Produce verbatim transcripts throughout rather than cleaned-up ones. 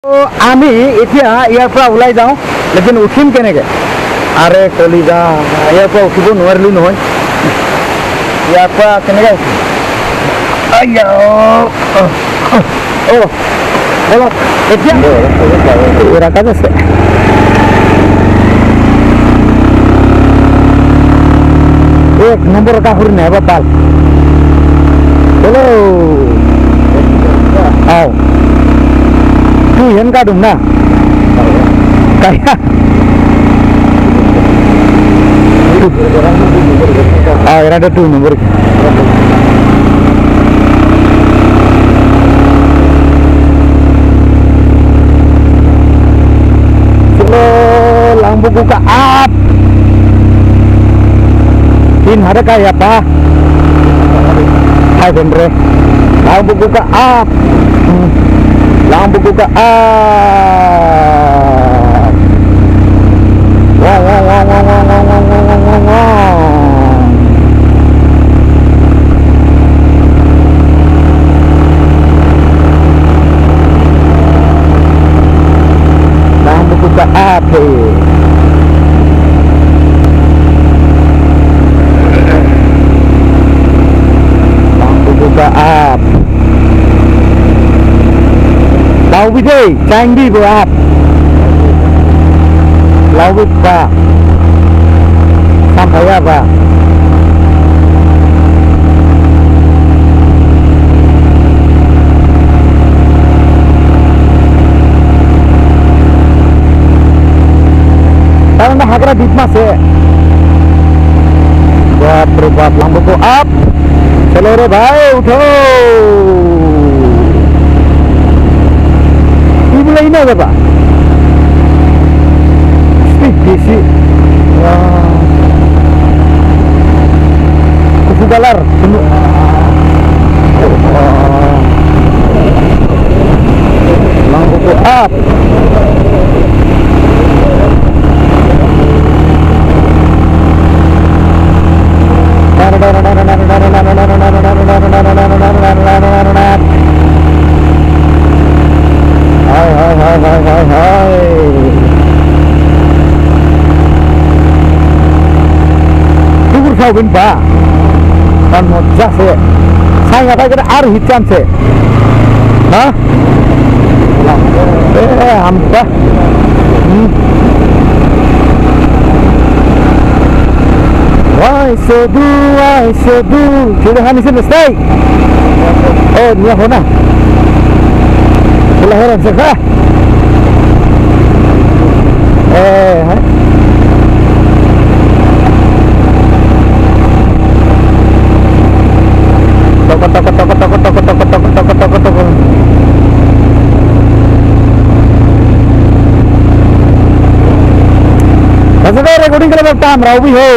To, ami etiya iyar pra ulai jao, lekin uthim keneke? Are kolija, iyar pra uthibo nuwarilu nohoi. Iyar pra keneke uthim? Aiya, oh, oh, oh. Oh, bolo, etiya. Ira kaja se. Ek nombor ka hurna eba pal. Hello. Aw. Tu yan ka dum na. Kaya. Aw, era da tu nombor. Silo Langbuku ka ap. Tin hada kaya pa. Hai bendre. Langbuku ka ap. Hmm. Langbuku ka ap. Wah, wah, wah. Langbuku ka ap he. Langbuku ka ap. Lau bide, chang di bo ap. Lau bide ba. Sampai apa? Karena hagra ditma se. Bap re bap, Langbuku ap. Chalo re bhai, utho. Ibu lai na jaba. Speed bisi. Wah. Kufu color. Wah. Langbuku ap. Hai, hai, hai, hai, hai, hai. Tukur sao bin ba. Kan mo jase. Sai ngapai kada ar hitan se. Ha? Eh, hampa. Hmm. Wai sedu, wai sedu. Sudah hani sudah stay. Oh, niya hona. Sudah heran sekha. Eh, ha? Toko, toko, toko. Rasta recording khlaiba tam raobi ho.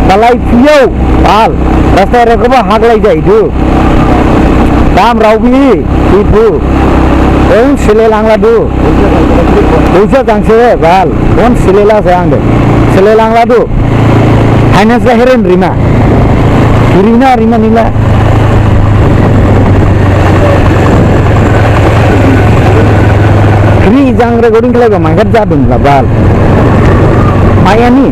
Balai phiyao. Bal. Rasta record ba haglai jai du. Tam raobi. Ibu. Ong sile langla du. Usa jang se bal. Ong sile la se ang de. Sile langla du. Finance la heren rima. Rima rima nila. Kri jang recording khlaiba mangkhat jadung la bal. Mayani.